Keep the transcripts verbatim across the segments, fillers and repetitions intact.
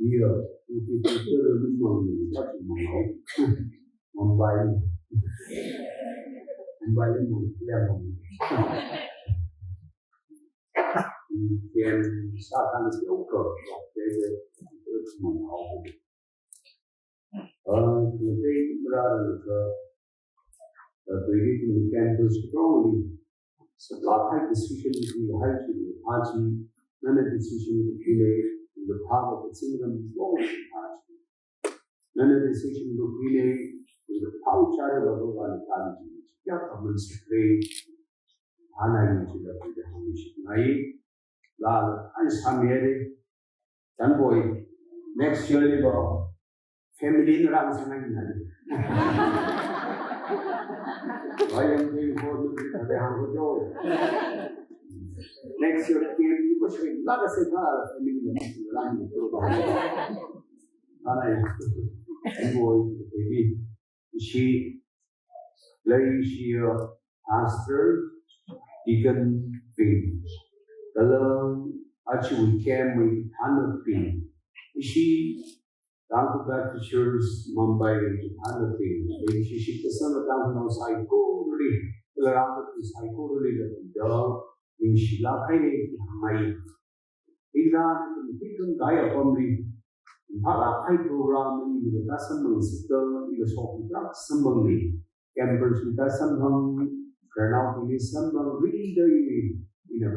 Iya, itu itu itu mangau, mangau. Mumbai, Mumbai mangau. Iken sākhan si oka, mangau. Ah, ngatei mara ka, ah, tuiki campus katongali, sālāk kahai decision hi hai chi, ha chi, nana decision hi le, le pha ka decision katongali ha chi. Nana decision hi le, le pha chara la ka ni ka ni chi. Ya ka man secret. Hana ni chi la pida hami shi ngai. La, ai samere. Tanboi, next year li ba, family na rang sāngai na. Bayang pin ko ni kade hang ko jo. Next year ki ni ko shui la ka se ka family na rang ni ko. Ana ya. Tanboi, baby. Ishi, lei ishi, uh, pastor, deacon bing. Kala achiwui camp wui kathānabing. Ishi, Tangkhul Baptist Church Mumbai wui kathānabing. Lei ishi shitkasang Tangkhulnao saikorali, kala rākahai saikorali la da, ningshilāk haira da hāngngai. Ina, ina, ina, kaya pamri. Hala ai program ni da samphang sita, ina sok da samphang ni. Campers ni da samphang, khararnao ni samphang, ri da ina.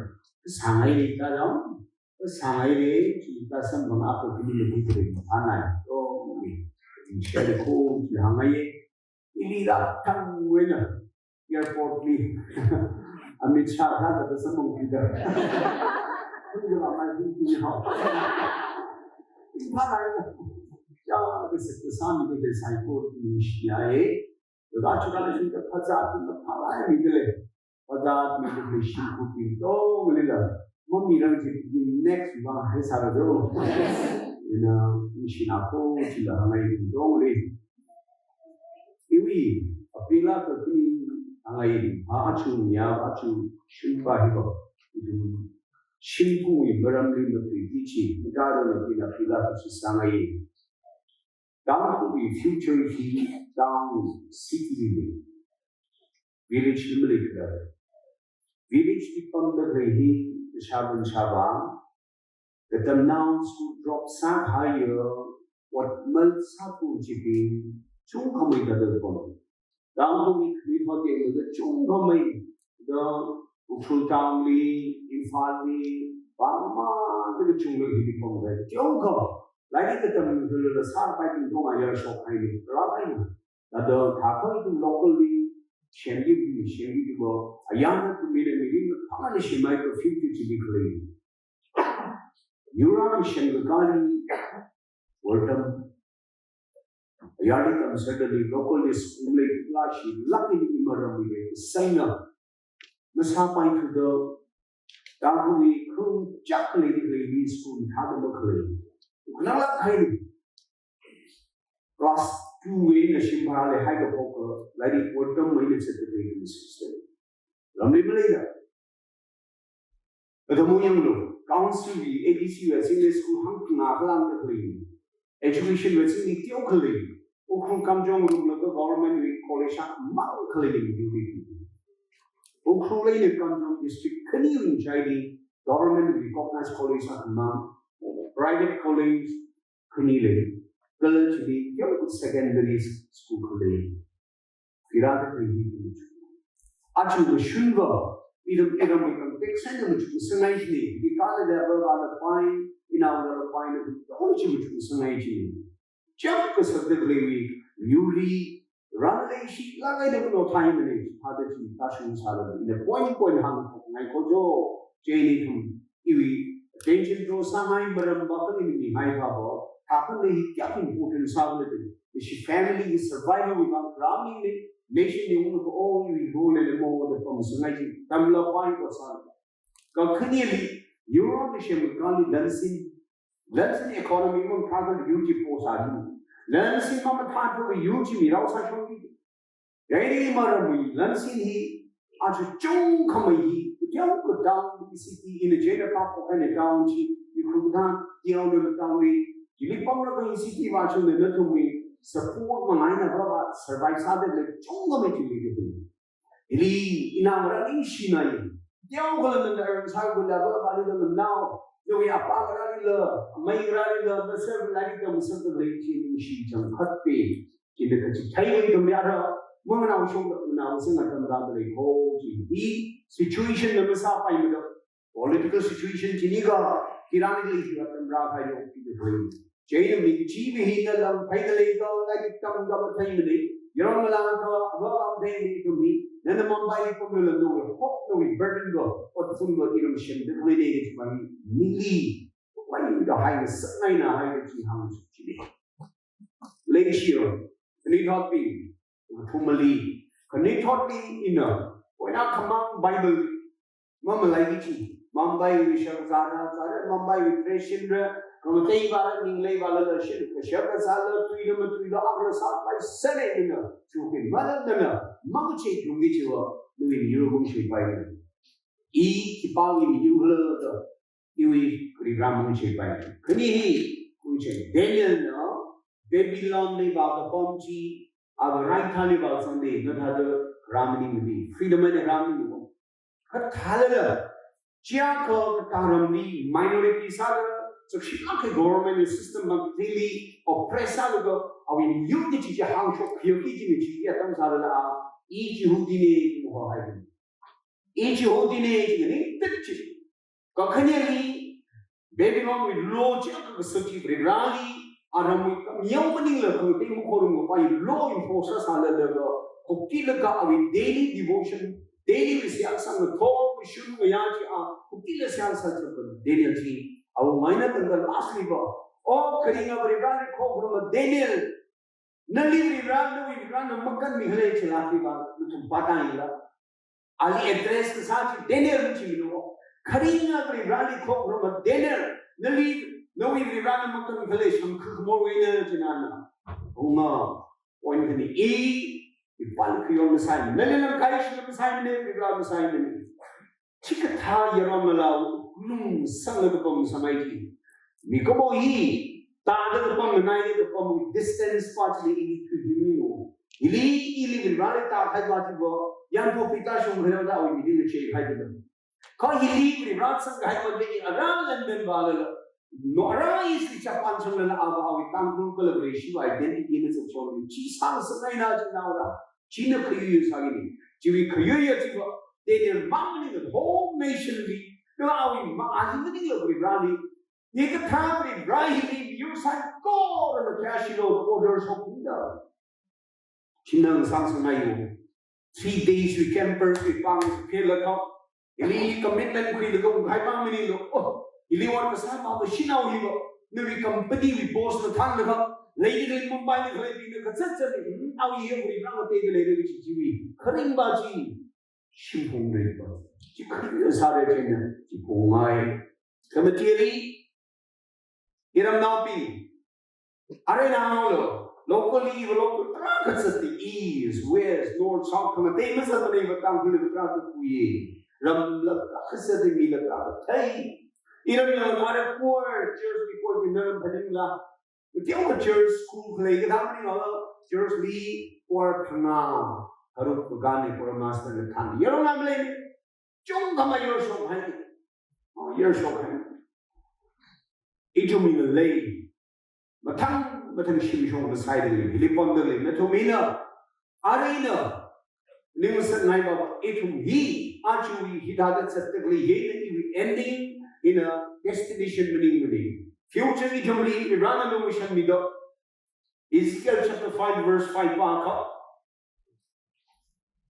Sāngai ni da dong, sāngai ni, da samphang apa ni ni ni ni. Hana, oh, ni. Share ko, hāngngai. Ili da tang wena airport li. Amit Shah da da samphang pida. Kung da mai kung kung hao. Ina lai na. Ya, da se da sami da saikora ni shi ya e. Da chu da shi da phaza da phalai mi da le. Phaza mi da shi ku pi to le la. Mami rang ji next ba hai sāra do. Ina, ina shi na ko chi la mai do le. Iwui, apila ka kini angai, a achu nia, achu shimpa hiba, itum shimpu i maram li matui kichi, mutara na pina apila kichi sāngai. Tangkhul i future hi town city li, village li malei khala. Village li pamda khalei hi, shaban shaba, katamnao school drop sāhaiya, ot masāthu chibing, chungkhamei da da pam. Tangkhul mi khami pha tengda chungkhamei, da Ukhrul town li, Imphal li, pamma da chungkhamei hi pam da, chungkha. Lai katam da da sāpai ting dong aya shok hai ni, rāpai ni. Thāda thākha tu local li, shemdi tu, shemdi tu bo, ayana tu mi le mi ring, thākha ni shimai tu future chili khalei. Yura ni shem ka kali, welcome. Ayari tam certainly local li school li kla shi, lucky ni maram mi le, saina. Masāpai thuda, Tangkhul i khung chak lei lei ni school thāda makhalei. Uknang lak hai ni. Class two wui na shimphara le hai ka pok ka, lairik welcome mai le set lei ni system. Ramli malei la. Kadamu yanglu, council wui, A D C wui, Sunday school hangkhangalang da khalei. Education wui singli teo khalei. Ukhrul Kamjong Rungla ka government wui college akhamang khalei ni yuri. Ukhrul leina Kamjong district khani ringchaili government recognized college akhamang, private college khani lei, college li, teo secondary school khalei. Kira da khalei hi tu. Achu kashunva, iram iram iram tek sai na machu sangai ni, ikala da ba ba da pai, ina da pai na, teo chi machu sangai chi. Chap ka sabda khalei wui, yuri, ran lei shi, la ngai da kuno thai mane, thāda chi, ta shung sāla, ina point point hāngngai ko jo, cheni thum, iwui, attention draw sāngai maram ba kani mi hai ba bo, thākha ni hi kya important sāla de, ishi family hi survival wui bang, ram ni, nation ni ung ko, oh, iwui role le mo, da pam sangai chi, tamla pai ko sāla. Ka khani li, Europe ni shem kali lansin, Lansin economy mamathāda yur chi po sālu. Lansin mamathāda yur chi mirao sāshoklu. Yaini maramwui lansin hi, achu chungkhamei hi, yau ka town, city, ina china pa po kane town chi, i khruda, yau na town ni, Hili pamlaga hi city vāshungda nathumwui support mangaina va va survive sāda lei chungkhamei chili kathum. Hili ina ngarā ningshinai. Teokha nana earn sākhuida va va lida nganao. Nawui apā ngarālila, amei ngarālila, nasa lairik tamngasakda lei chi ningshi changkhat pe. Ina kachitheiwui tamyara, manganaoshungda, nganao sāngatamrāda lei kho chi. Hi situation na masāpaimada. Political situation chini kha, kirani lei hi atamrākahai yo chi kha. Chieina mi kachiva hina lam phaida lei kha, lairik tamda matheimanei. Yaron ngalāngkha, ava lam thei mi kumi, nana Mumbai li pamlala nawui, hope nawui burden kha, otphun kha iram shimda khalei nei kachi mani, nili, wai da hai na sangai na hai kachi hāng chi chini. Leishiyo, khanithotbing, thumali, khanithotli ina, koina khamang Bible, mamalai kichi, Mumbai wui shang zara, zara, Mumbai wui Christian ra, kamatei vara, ninglei vara la, shin, kashap kasāla, tuila matuila, akra sāpai sāle ina, chukin mala nana, makache dungi chiwa, nawui niru kum shuipai. I, khipāwui niru la da, iwui Varivara machipai. Khani hi, kungchei Daniel na, Babylon li vākapam chi, ava raitha li vāzangda, nathāda rāmaningmana, freedom eina rāmaningmana. Kathālala, chiakha katā ramli minority sāda, sakshilāk kahai government system mangli oppress sālaga, awui yur kachi chi hāngshok khayok kaji chi atam sālala, i Jihudine, muha hai. I Jihudine, chini tat chi. Kakhaneli, Babylon wui law chi akha kasā chi Varivarali, aramwui kamyao maningla khangatei makhorum kapai law enforce sālalaga, khuktila kha awui daily devotion, daily wui seihā sāngathor, kashun ngayā chi a, khuktila seihā sā chapa Daniel chi, awungaina tangda last li va. O, kharinga Varivarali khokharuma Daniel, nali Varivara, nawui Varivara na makanmi khalei chila khi va, nathum pātangila. Ali address kasā chi Daniel chi mino. Kharinga Varivarali khokharuma Daniel, nali, nawui Varivarana makan khalei shangkhu khamor wui na chinana. Hunga, point khani i, i pal khayon masai, nali lamkai shi masai ne, Varivara masai ne. Chikathā yaron ngalāwui lungsangla kapam samai chi. Mikumo hi, tāda kapam, nganai kapam, distance pa chili ili thuihimino. Ili, ili Varivarali tākahai pa chiva, yangpho pita shung khayang da awui mirin na cheikahai dilo. Kha ili Varivara sangkahai pa chi ara London vālala. No ara East li Japan shanglala ava awui Tangkhul kala Vareshi wui identity na sāchon. Chi sāngasakngaina chinaora. China khayuiya sākini. Chiwui khayuiya chiva. Daniel mang maningla whole nation li. Kala awui mang maningla Varivarali. Hikathā Varivara hili yur saikorana kayāshilo order shokda. China ngasāngasakngaiya. Three days wui campers wui pāng philaga. Ili commitment khuilaga ungkahai mang maningla. Oh, ili work kasā pa shanao hiva. Nawui company wui boss na thānlaga. Leili Mumbai li khaleibingna kazatzat li. Hmm, awui hi Varivarana teida leida kachi chiwui. Kharing pa chi. Shimphung ri pa. Chi kharing sāra china. Chi phungngai. Kamatili, iramnaobing, arui nanglo, locally, iva local tarākha sāti, east, west, north, south, khamatei masāmana iva Tangkhulli tarākha khuiya. Ramla tarākha sāti, mila tarākha thei. Iramnao ara poor, church before the naram phaningla. Teokha church school khalei kathā maningla, church li poor phangā, tharuk kagan ni poor master na thang. Yaron ngalāli, chungkhamei yaron shokhai. Oh, yaron shokhai. Ithum ina lei. Mathang, mathang shimshong masaida lei. Hili pamda lei. Nathum ina. Arui ina. Ningsangngai pa pa. Ithum hi. Aja hi hithāda zatda lei. Hina iwui ending. Ina destination maningmana. Future ithumli. Iran alung shanmida. Ezekiel chapter five verse five pa kha.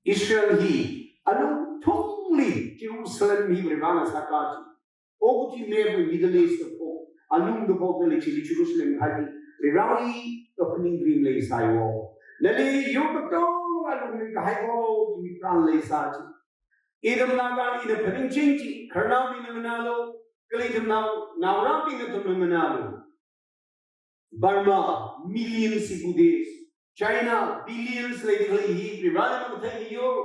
Israel hi alungthungli Jerusalem hi Varivara sāka chi. Okathui map wui Middle East da pho, alungda pho kali chili Jerusalem hai hi Varivara hi kaphaning rim leisai wo. Nali yur katonga alung ning kahai wo, chi pran leisā chi. Ithum Naga ina phaningching chi, khararnaobingna nganālu, kali ithum nao, naorābingna ithumna nganālu. Burma, millions hi Buddhist. China, billions leida khalei hi, Varivara makathei miyur.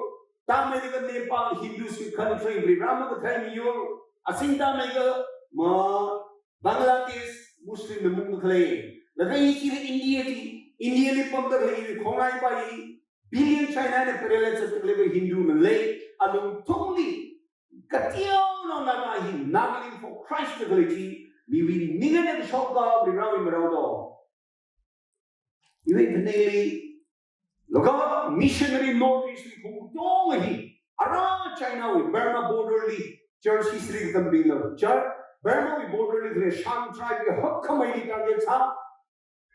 Tāmeilaga Nepal, Hindus country, Varivara makathei miyur. Asing tāmeilaga, ma, Bangladesh, Muslim na mungda khalei. Laga ichili India chi, India li pamda khalei iwui khongnai pa hi, billion China na parallel zatda khalei pa Hindu na lei, alungthungli, kateonao Naga hi, Nagaland for Christ da khalei chi, miwui ning eina kashok ka, Varivarawui marao do. Iwui phaningli, laga missionary North East li khong tong hi, ara China wui Burma border li, church history katambingla, church, Burma wui border li khalei Shan tribe wui hakkhamei li target sā,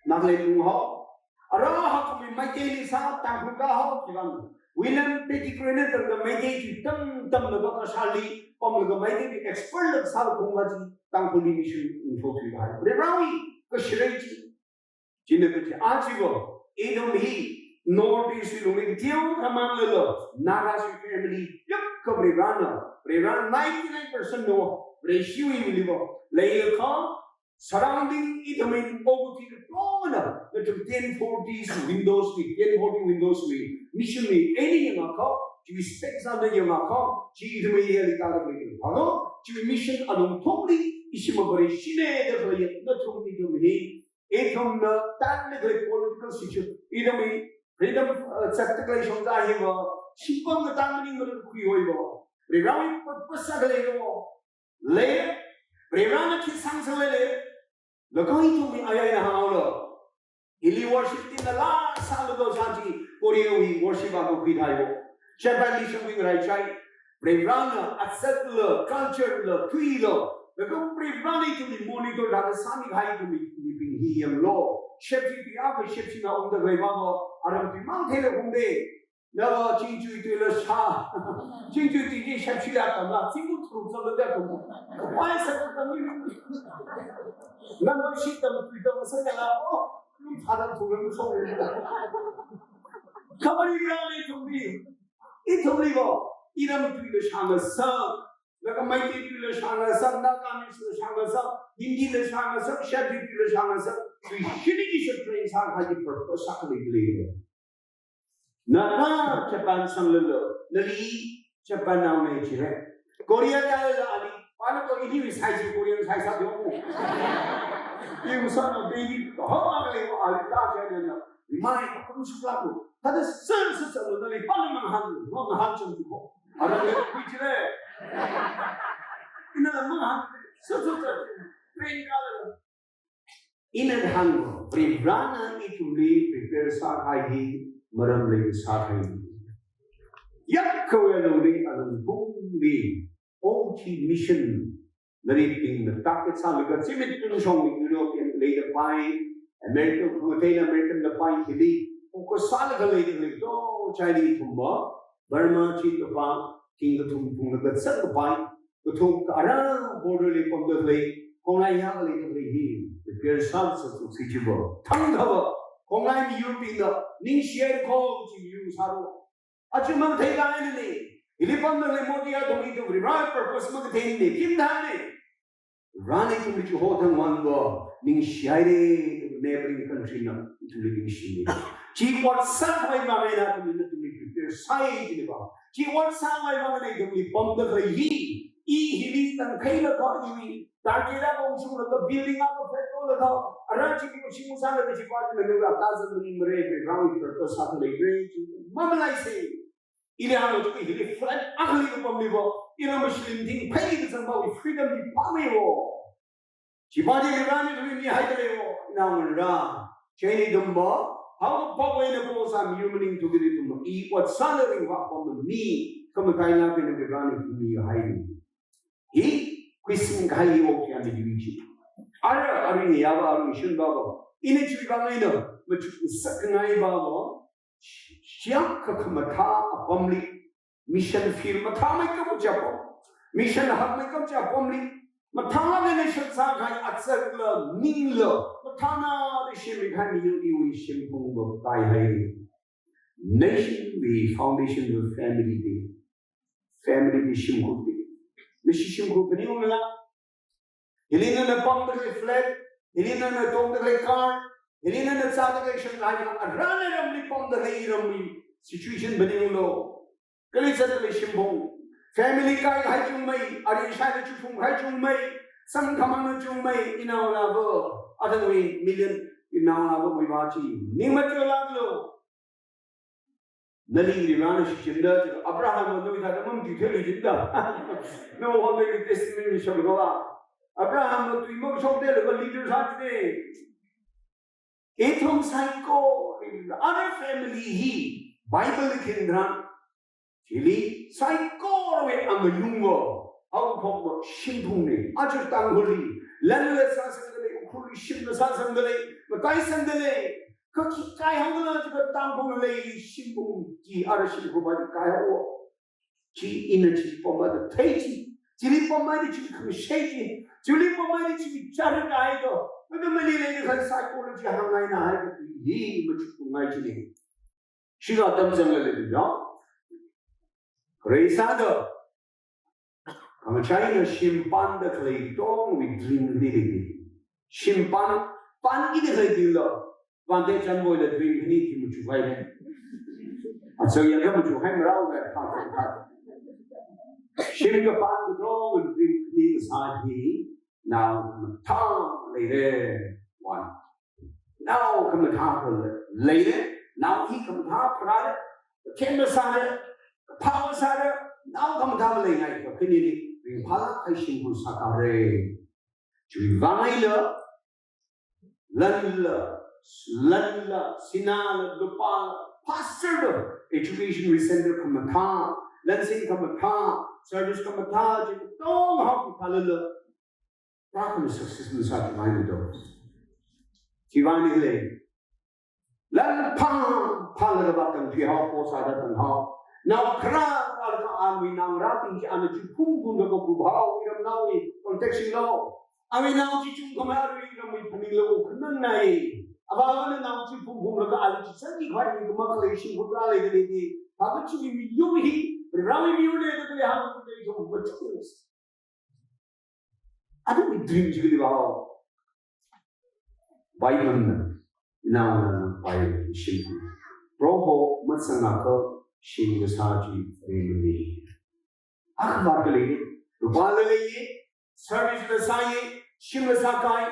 Nagaland lung hao. Ara hakkhamei Meitei li sā, Tangkhul kahao, khiwuivang. William Pettigrew na tangda Meitei chi tam tam na ba kashali, pamlaga Meitei li expert la sā kong ma chi, Tangkhul li mission ungthothui hai. Varivarawui kashirei chi. China kachi achiva, ithum hi, North East lungli teo khamang lala, Naga shi family, yak ka Varivarana, Varivara ninety-nine percent no, Vareshi wui miliva, leilakha, surrounding ithum in oguti katongana, nathum ten forty windows li, ten forty windows li, mission li, any yangakha, chi respect sāda yangakha, chi ithum area li tāda khalei. Halo, chi mission alungthungli, ishi ma Vareshi ne da khalei, nathum ithum hi, ithumna tāda khalei political situation, ithum hi, freedom, uh, zatda khalei shongza hiva, shipam katang maningmana khuihoiva, Varivarawui purpose sā khalei hiva, lei, Varivarana khi sāngasakla lei, laga ithum mi ayai na hao lo. Hili worship team na la sālu do sāchi, Korea wui worship a ko khuithai wo. Japan li shangwui ngaraichai, Varivarana atsakla, culture la, tui la, laga Varivarana ithumli monitor da sāmi kahai ithum mi, mibing hi yanglu. Shepshi tui a ka shepshi na ungda khalei ma ma, aram tui mang theila ungde. Nava chingchui tuila shā. Chingchui tui chi shepshi la tamla, chingchui tui tamla da tum. Why sa tamli? Nava shi tam tui tam sa kala, oh, yu thada tu ram so. Khamari rani tumbi. Ithumli vo, iram tuila shāngasak, laga Meitei tuila shāngasak, Nagamese la shāngasak, Hindi la shāngasak, Shepshi tuila shāngasak, tui shini chi sha train sākahai purpose sākhalei lei. Nana Japan sanglala, nali Japan nao ne jire. Korea kalala ali, pana ko ini wui sai chi Korean sai sā yo. Iu sana baby, ho ma le ali ta jane na. Mai ka kum sukla ko. Thada sir sir sir lo nali pana mang han, mang han chang ko. Ara le kui jire. Ina mang han, sir sir sir. Train kalala. Ina hāng, Varivarana ithumli prepare sākahai hi maram leida sākahai. Yak kawai lungli, alungthungli, ongchi mission, nali ting na tak sālaga, zimit tun shong European leida pai, American, Latin American la pai hili, focus sālaga leida lei, to, Chinese thumba, Burma chi kapai, ting kathum thumlaga zang kapai, kathum ka ara border li pamda khalei, khongnai ya khalei khalei hi, prepare sāsā sā si chibo. Thangthaba, khongnai miyurbingna, ningshihai ko chi miyu sāro. Achu mang thei kahaina ne, hili pamda khalei Modi athum ithum Varivarana purpose makathei ne, kim thang ne. Varena ithumli chihothang wanbo, ningshihaire, neighboring country na, ithumli ningshi ne. Chi ot sākhavai mangna ithumli, ithumli prepare sāi jine ba. Chi ot sākhavai mangna ithumli pamda khalei hi, i hili tangkhaila kha iwui, target a kongshungla kha, building a kha, petrol la kha, ara chi ki shing sāla kha chi pa jina nula kazan mani mare, Varewui purpose sākhalei re, chi, mamalaise. Ili hānglo tu hili flat akhali kapamli vo, ila mashilin ting phai kazangbo freedom li pamei vo. Chipa de Iran li mi haida lei vo, ina ngun ra. Chini dumbo, hao pa wai na po sā mi human ning tu kiri dumbo. I ot sāla ringva pammi, kamakai na pena Iran mi haini. Hi, khuising kahai hi ot ya mi yuichi. Ara, ara ni ya ba, ara ni shun ba ba. Ina chui ba ngai na, machu sak ngai ba ba. Shiak khamathā apamli, mission field mathāmeikap chapam, mission hakmeikap chapamli, mathālāk eina shakzā kahai atsakla, ningla, mathāna da shimmi kahai miyu iwui shimphung va kaihai. Nation wui foundation va family de. Family de shimkhur de. Nashi shimkhur phaningungla, hili nana pamda khalei flat, hili nana tongda khalei car, hili nana zāda khalei shanghaina, arana ramli pamda khalei ramli situation phaninglo. Kali zatda khalei shimphung. Family kaihai chungmei, ari shaila chuphung hai chungmei. Samkhamang na chungmei inaonava, athangwui million inaonava muiva chi, ning machonlaklu. Nali Varena shichinda, Abraham nawui thāda mamjuitheilu jinda. Nawui testimony shoklu va. Abraham na tui mashokda leader sāchine. Ithum saikora, ara family hi, Bible khinran. Chili saikorawui angayung va, haophok va shimphungna. Aja Tangkhulli, lanla sāsangda lei, Ukhrulli shimla sāsangda lei, mataisangda lei. Kha khi kaihao khala jiakha Tangkhulli shimphung chi, ara shimkhur va chi kaihao. Chi ina chi pamda thei chi. Chili pamda chi khamashei chi. Chili pamda chi chara kai do. Mada mali lei khan psychology hāngngaina hai ka hi machukngai chine. Shiga tamzang lei ya. Reisāda. Khamachai na shimpanda khalei tongwui dream ni ni. Shimpan, pan ki ni khalei dream lo. Pante chanvoila dream ni ki machukhai ne. Achang ya ka machukhai marao ga pha pha. Shim kapan tongwui dream ni sā hi nao mathā leire. One. Nao khamathā leire, nao hi khamathā pharāre, khem sāre, phā sāre, nao khamathā maleingai kha khanili ringphālāk kahai shimkhur sākare. Chiwui vang eina, lanla, lanla, sinala, lupala, pastor la, education center khamathā, lansing khamathā, service khamathā, chi tong hao khalala, prākhami success masāngai do. Khiwuivang eina khala, lan phā, phālaga vātangpihao, post sāda tanghao. Nao kharā, kharā kha anwui naongarābing chi ana chi phungphunglaga kuphaowui ramnaowui context lo. Awui nao chi chungkhamei aruiramwui phaninglaga khanangnai. Avāvana nao chi phungphunglaga ali chi sangki khavai mi kama khalei shimkhur rālei khalei ni. Phākha chi mi yur hi, rāwui miyur leida khalei hāngkahai chi machuk. Athumwui dream chi kali vāhao. Bible na, inaona Bible shim. Proho matsangakha shim kasā chi rimani. Akhavāt khalei, lupala leiye, service la sāye, shimla sākai,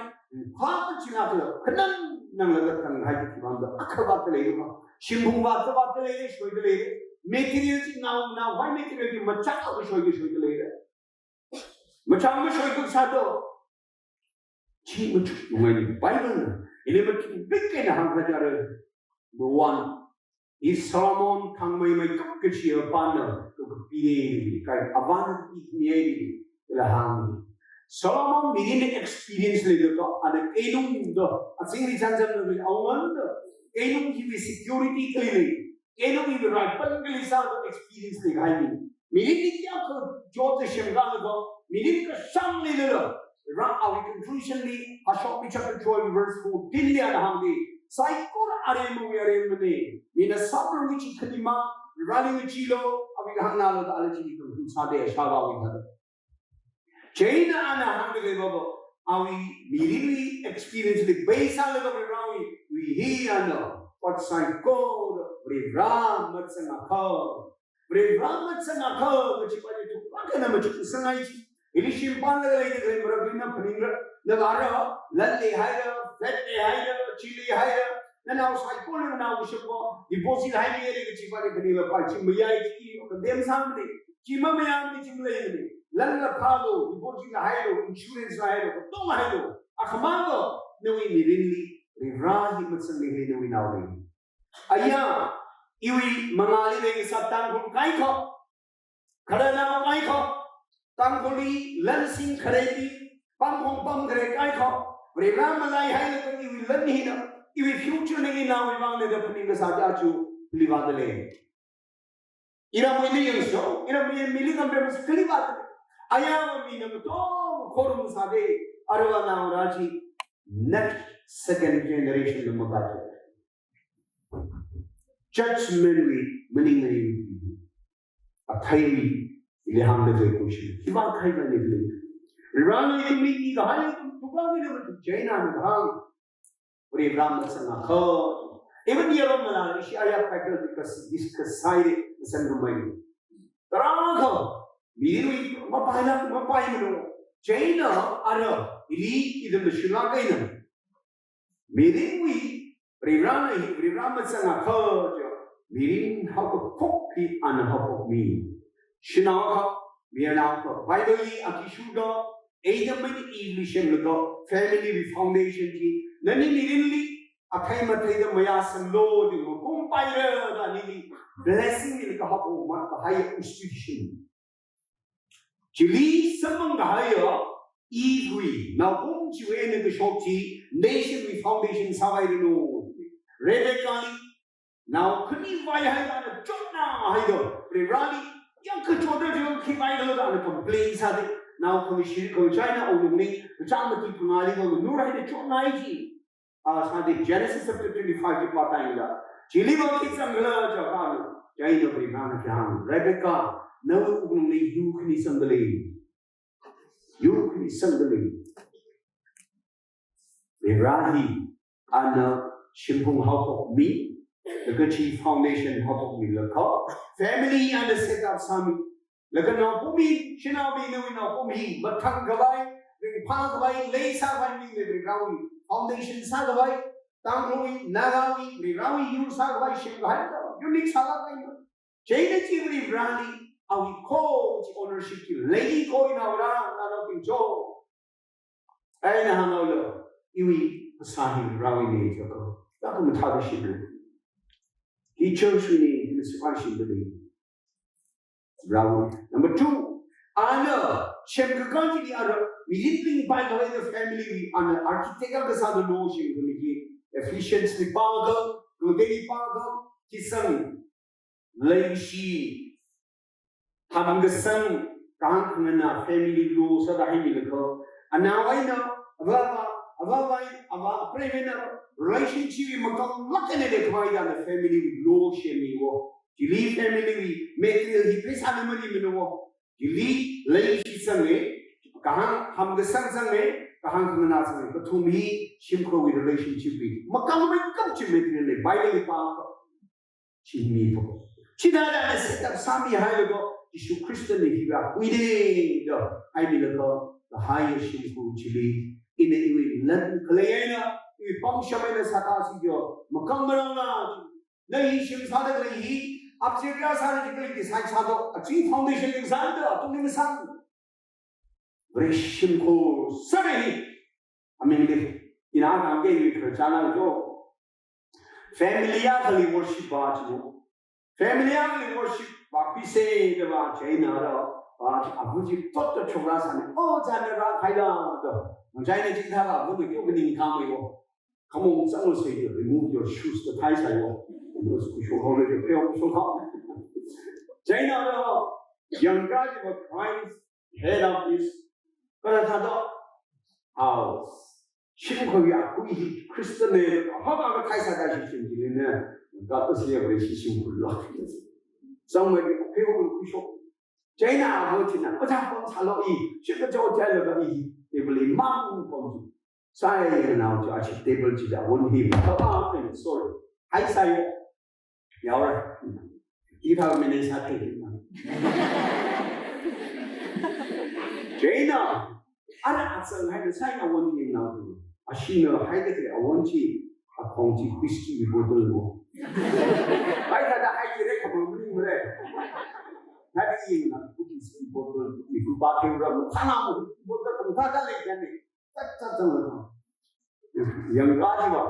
kha machinakla, khanang nanglaga tanghai ki vāng da, akhavāt khalei ma. Shimphung vātvāt khalei, shoida lei. Material chi nao, naovai material chi machāng shoida, shoida lei. Machāng mashoi kuk sādo. Chi machukngai ni Bible na. Ili machukbik eina hāngkha jare. Number one. I Solomon thangmeimeikap kachiya pana kakapine ni. Kai avāna kapine ni. Ila hāng. Solomon mirinli experience leilakha ana keinungda. Azingli chānjam na awan da. Keinung hiwui security kali lei. Keinung hiwui raipan kali sāda experience leikahai ni. Mirinli kayākha jota shemkhala va, mirin kashāng leilala. Ra awui conclusion li, Hashokmi chapter twelve verse fourteen li ana hāngda, saikora aremawui aremana. Mina saprang chi khanima, rāli ngacheelo, awui hāngnalo da ala chi conclude sāda, shāvāwui hāngda. Chieina ana hāngda khalei va, awui mirinwui experience li base sālaga Varewui, wui hi ana, ot saikora, Varewui rā matsangakha. Varewui rā matsangakha, kachi pa ni thuklāk eina machuksangai chi. Ili shimpanlaga leida khalei maraklina phaningra, na vāra, lan leihaira, flat leihaira, chi leihaira, nanao saikora nanao kashapva, deposit haimira kachi pa ni phaningla pa chi mayai chi, condemn sāmana, chi mamayāmana chi maleimana, lanla phālo, deposit la hailo, insurance la hailo, katong hailo, akhamang lo, nawui mirinli, Varewui rā hi matsangna khalei nawui nao lei. Aya, iwui mangāli leisā Tangkhul kaikha, khararnao kaikha, Tangkhulli lansing khareli, pamkhong pamkhare kaikha, Varewui rā malaihailakha iwui lan hina, iwui future na inaowui vangna da phaning kasā chi aja kali vāda lei. Iramwuili yangso, iramwui mili compare masā kali vāda lei. Ayāva mina katong khorum sāda, aruiva naongarā chi next second generation na makācha. Judgment wui maningmana. Atheiwui ili hāngda khalei question. Khiwui vang khaivai ni khalei. Rāngai kami ni kahai kum tukang ni kum China ni kahāng. Varewui rā matsangakha. Even yalom nala ishi aya paper discuss, discuss sāhaira, masan rumai. Tarākha, mirinwui mapaila, mapaimano. Chieina ara, ili ithum mashunglāk eina, mirinwui, Varivarana hi, Varivara mazangakha, jo, mirin haokaphok hi ana haophokmi. Shanao akha, mayarnao akha, Bible li akishuda, Adam and Eve li semlaga, family wui foundation chi, nani mirinli, athei matheida mayāsanglu, jo, makumpaira da nili, blessing nili kahaophok ma, kahai institution. Chili samphang kahaiya, Eve wui, naopam chiwui eina kashok chi, nation wui foundation sāhairanu. Rebecca li, nao khani vāhaida ana chotna haida, Varivarali, yangkachotda jiakha khi vāhaida ana complain sāda, nao khangashir khangachai eina awungnganing, kachāng mati phangāli khanganur haida chotna chi. A, sāda Genesis chapter twenty-five li pāda yangda. Chili va khi zangkhala jiakha, chieina Varivarana kahāng, Rebecca, nawui wuklungli yu khani zangdalei. Yu khani zangdalei. Varivara hi ana shimphung haophokmi, laga chi foundation haophokmilaga, family ana set up sāmi. Laga naopam hi, shanaobing nawui naopam hi, mathang khavai, ringphā khavai, leisā khavai mi Varivarawui foundation sākhavai, Tangkhulwui, Nagawui, Varivarawui yur sākhavai, semkahai, unique sālāk eina. Chieina chi Varivarali, awui ko chi ownership chi, lei ko ina Varivara, nanaobing jo. Eina hānghaolu, iwui phasā hi Varivarawuina jiakha, laga mathāda shimlu. Hi church wuina, hina sifan shimdalei. Varivara. Number two, ana semkakā chili ara, mirinli pai khavai the family wui, ana architect akha sāda lo semkhami chi, Ephesians li pākha, Timothy li pākha, khisang, leishi, hamkasang, kahāng khanganā, family lo sāda haimilaga, anao eina, avā avā, avā avā, avā apreiva̱ eina, relationship hi makanglāk eina leikhavai da ana family lo semmiwo. Chili family wui material hi pheisāna marimanao. Chili leishi zange, kahāng hamkasang zange, kahāng khanganā zange, kathum hi shimkhurwui relationship hi makangmeikap chi material lei, Bible li pākha. Chi miphok. Chithāda ana set up sāmihailaga, Jishu Khristana hiva huida, da, haimilaga, kahaiya shimkhur chili, ina iwui lan khalei eina, iwui pangshap eina sākasi jo, makang marangla, na hi shim sāda khalei hi, apjekra sāda khalei design sāda, achi foundation design da, atungli masang. Vare shimkhur sāda hi, amingli, ina hāngkahai khararchanna jo. Family akhali worship vā chino. Family akhali worship vākhuisa da vā chieina ra, vā chi ava chi thotda chokra sāna. O, chāna rākhaila da. Chieina chithākha avana kyo kaning khameiwo. Come on, someone say, "Remove your shoes," da thaisaiwo. Kusho hao le, peo kusho hao. Chieina ra, yangkha chi va Christ, head of this, kala thāda, house. Shimkhurwui akui hi Christian ne, mama ka thaisāda shichin jilina, God is here, shi shimkhurla. Somewhere, peo kusho. Chieina avo china, "Oja pam sālo i, shikha jo chai lo ka i, table li mang pam ju." Sai nao jo achi table chida won hi, "Papa, I'm sorry." Haisai, yaora. Ithā mene sa te na. Chieina, ara atsang haida saina won hi nao. Ashina haida khalei awon chi, akhong chi whisky bottle mo. Haida da hai kire khamang mani mure. Nadi ying na, whisky bottle, whisky bottle ra, thana mo, whisky bottle, thada le jane. Tat tat tat tat. Yangkha chi va,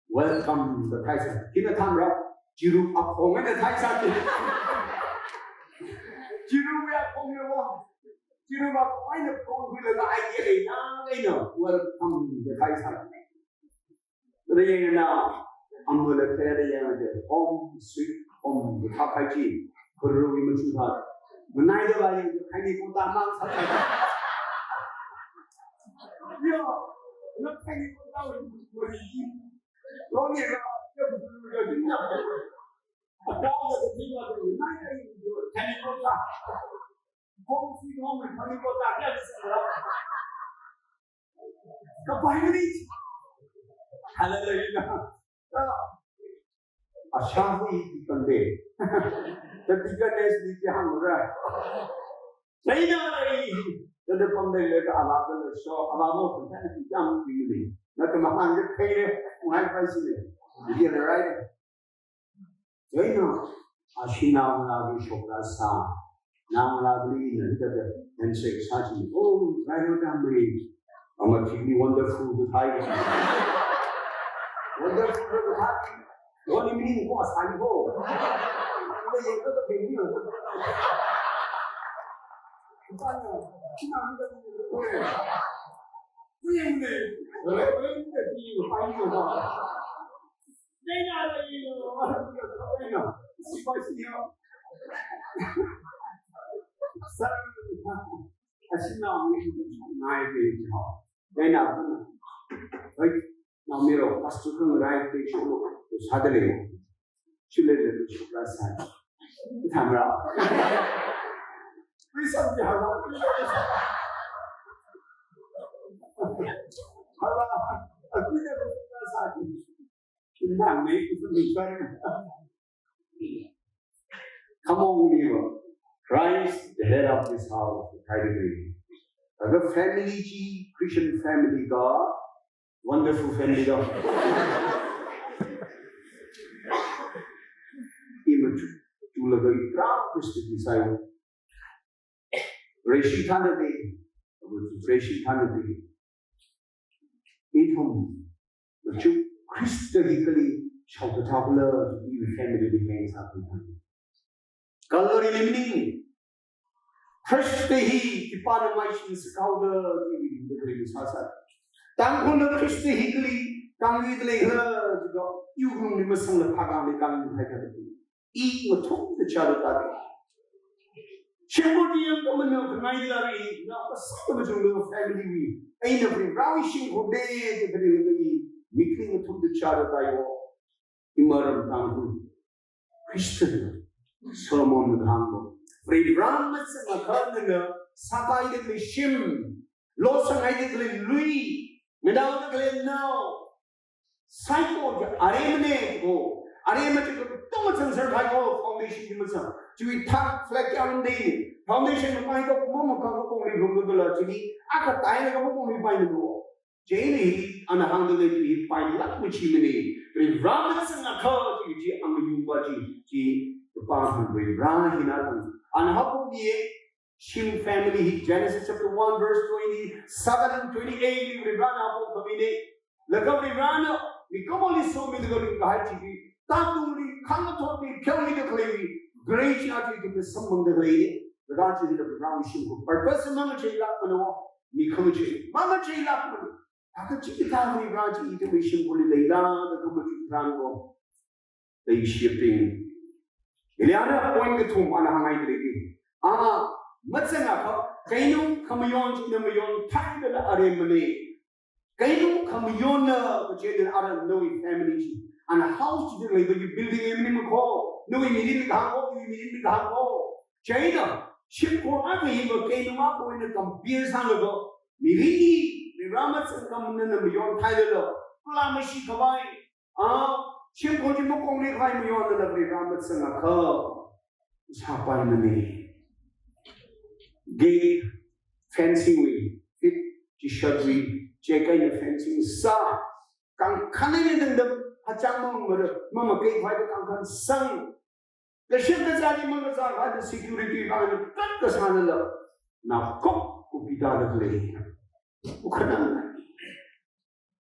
"Welcome," da thaisā. Hina thamra, chiru akhong da thaisā. Chiru ya khong ya wa. Chiru va khong na khong hui la ai ye le na le no. "Welcome," da thaisā. Rayana, amula kaya rayana de, "Home sweet home," de thākahai chi, kuru wi machu thā. Manai da ba yang, "Khaini kota mang sa." Yo, na khaini kota wi, wi. Lo ni la, ya bu ya dinga. Ada ada dinga, nai da yo, khaini kota. Home sweet home, khaini kota, ya di sa. Kapai ni. Hallelujah. Asha hui deacon de. The deaconess ni ki hang ra. Chieina rai. Tanda pamda leilakha avāda leisho, avā mo pamda leilakha jam pili. Nathum mahāngda khaire, ngai paisine. Iya, right? Chieina, ashi naongalāli shokra sā. Naongalāli ina hithāda handshake sāchina. Oh, right, right, right. Ama thili wonderful to thai. Wonderful to thai. Wani mini ko asali ko. Wani yeng ko to bini ko. Kipana, kina hithāda ko. Kuyang ne. Reverend ne, kuyang ne. Chieina, chieina, sipai siya. Sir, ashi naongalāli ngai de jo. Chieina, hai, naomayara, pastor khangarai te sholo, sāda lei. Chule le, shokra sā. Thamra. Please, I'm the hara. Hara, aku ne shokra sā. Come on, believer. Christ, the head of this house, the tithing. Agar family chi, Christian family ka, wonderful family ka. Ima chu, chulaga ipra Christ ki sayo. Vareshi thanade, Vareshi thanade. Ithum, machuk Christ hi kali shaokathaokhala, iwui family li heng sākhui than. Calvary li maning, Christ hi khipāna maishin sākhaoda, iwui hingda kali sāsā. Tangkhulna Christ hi kali kangwui kali ha, jiga, iwui lungli masangla phakangli kangwui hai kali. I ngathumda chara tade. Shimkhur diyang kamanao khangai lari, na pasaka majung lo family wui. Eina Varewui shimkhur de, de kari lo i, mikli ngathumda chara taiwo. Imaram Tangkhul. Christian. Solomon na hāngbo. Varewui mazangakha nana, sākaida khalei shim. Lo sāngaida khalei lui. Nganaoda khalei nao. Saikora aremane ko, arema chi katonga chang sākahai ko, foundation chi mazang. Chiwui thak flag kayākha dei, foundation makai ko, mama ka ko kongli lungda la chili, akha taina ka kongli paina do. Chieina hili, ana hāngda lei chi pailāk machimane, Varewui mazangakha chi chi angayungva chi, chi pa han Varewui hina tang. Ana haophokmiye, Shim family hi Genesis chapter one verse twenty-seven and twenty-eight li Varivarana haophokmine. Laga Varivarana mikumoli somida khalei kahai chi hi, tatungli, khangathotli, pheomida khalei, grace achi ithumli samphangda khaleine. Laga chili Varivarawui shimkhur purpose mangacheilākmana, mi khangachei, mangacheilākmana. Laga chikathā Varivara chi ithumwui shimkhurli leila, laga machuk tharan ko. Leishiyabing. Hili ana point kathum ana hāngngaida lei. Ana mazangakha, keinung khamayon chi ina mayon thaidala aremane. Keinung khamayonna kaje ina ara nawui family chi. Ana house chi leiba yu building em ni mako. Nawui mirin kahāng ko, iwui mirin kahāng ko. Chieina, shimkhur akha hiva keinung akha eina compare sālaga, mirin hi, Varivara mazangakha nana mayon thaidala, kala mashi khavai, a, shimkhur chi makongli khavai mayonda la Varivara mazangakha, sāpaimane. Gate fencing wui, fit, T-shirt wui, chieina fencing sā, kangkhan eina dangdam, hachang mamara, mama kei khavai kangkhan sang, kashim kazāli mangazā khavai security kangkhan kasānala, nakok kupida da khalei. Ukhanang.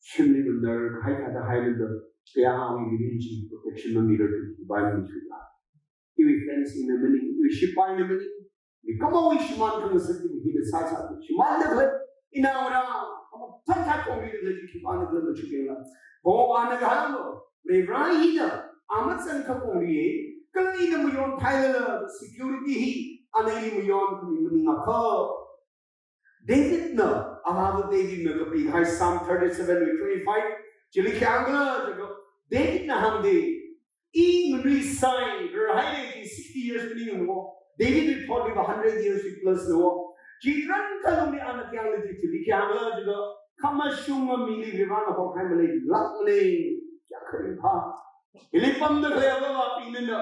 Shimli mandar, khai thāda hailala, kayāngawui mirin chi protection mamirarthu, Bible mi thuila. Iwui fencing na maning, iwui shipaina maning, mikumowui shimān khangasak hi hina sāsā, shimānda khalei, inaora, ama phathā kongmida khalei chi khipāna khala machukyangla. Ko ana kahānglo, Varivara hina, a mazangakha kongli, kala ina mayon thailala, security hi, ana ili mayon khami maningakha. Davidna, Avāva Davidna kapikahai Psalm thirty-seven wui twenty-five, chili khi hāngkhala jiakha, Davidna hāngde, I nganui sai, rarhaile chi sixty years maningna wo, Davidwui thotliva hundred years wui plus na wo. Chitharan khalungli ana khi hāngde chili khi hāngkhala jiakha, khamashunga mili Varivarana hokhai maleilākmane, kayākha ringphā. Hili pamda khalei avāvabingna,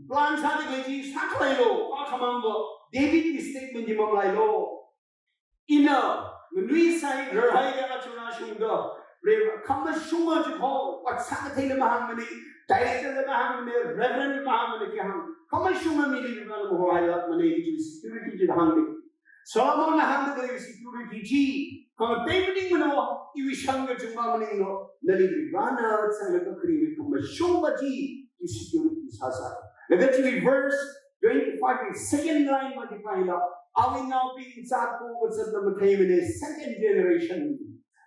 plan sāda khalei chi sākhaleilo, akhamangva, Davidwui statement chi mamalailo. Ina, nganuisai rarhaiya aja rāshungda, Rev. Khamashunga chiko, ot sākatheila mahāngmana, directorla mahāngmana, reverendla mahāngmana, khi hāng. Khamashunga mili Varivarana mahohailākmana, kaji security chi hāngna. Solomonna hāngda khalei security chi, khangatei maningmana, iwui shang kachungkha maninglo, nali Varivarana zanglaga khaleiwui khamashunga chi, i security sāsai. Laga chiwui verse twenty-five wui second line va dipaila, awui naobing zatpo kazatla matheimana, second generation.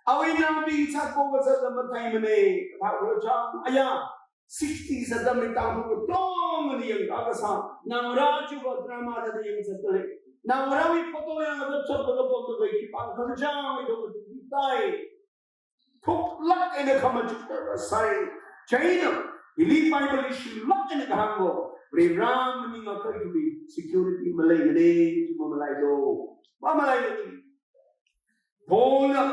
Awui naobing zatpo kazatla matheimana, kathā ura chang, aya, sixties atamli Tangkhul katongana yangkakasā, naongarā chiva drama thāda yangzatda lei. Naongarāwui photo yanglaga chapda kapamda lei, khipākha khamachang eina matuitai. Thuklāk eina khamachukda rāsai. Chieina, hili Bible li shimlāk eina kahāngva, Varivara maningakha ithumwui security maleimana, chi mamalailo. Mamalailo chi. Paulna,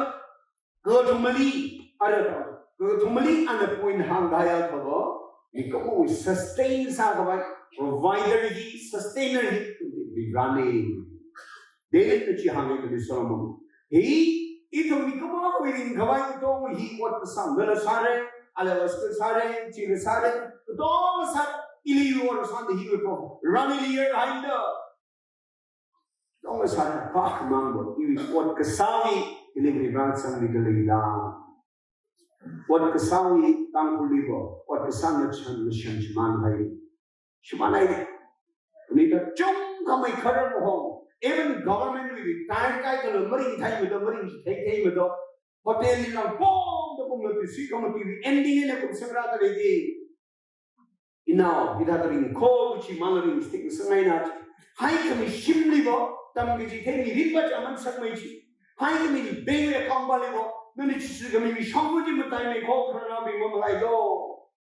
kakathumali, ara, kakathumali ana point hāngkahaiya khava, mikumowui sustain sākhavai, provider hi, sustainer hi, Varivarana. Davidna chi hānga kali Solomon. Hi, ithum mikumowui ringkhavai katong hi ot kasā nala sāra, alala school sāra, chila sāra, katong sāra, ili ot sāda hi ot Varivarana ili yarhaida. Katong sāra, pa khamangva, iwui ot kasāwui, ili Varivarana sangmi khalei da. Ot kasāwui Tangkhulliva, ot kasāna chān, na chān shimānhai. Shimānhai. Nida chungkhamei kharar mahong. Even government wui retire kaikhalo maringthei mada, maringthei thei mada. Hotel li lang pong da pong la tisi kama T V ending eina kum semra khalei di. Inao, hithāda ringkho kachi mala ring stik sangaina chi. Haikhami shimliva, tamkachithei mirinva chi aman sakmei chi. Haikhami bank account valiva, nani chi sikhami mi shongfa chi mataimeikho khararnaobing mamalailo.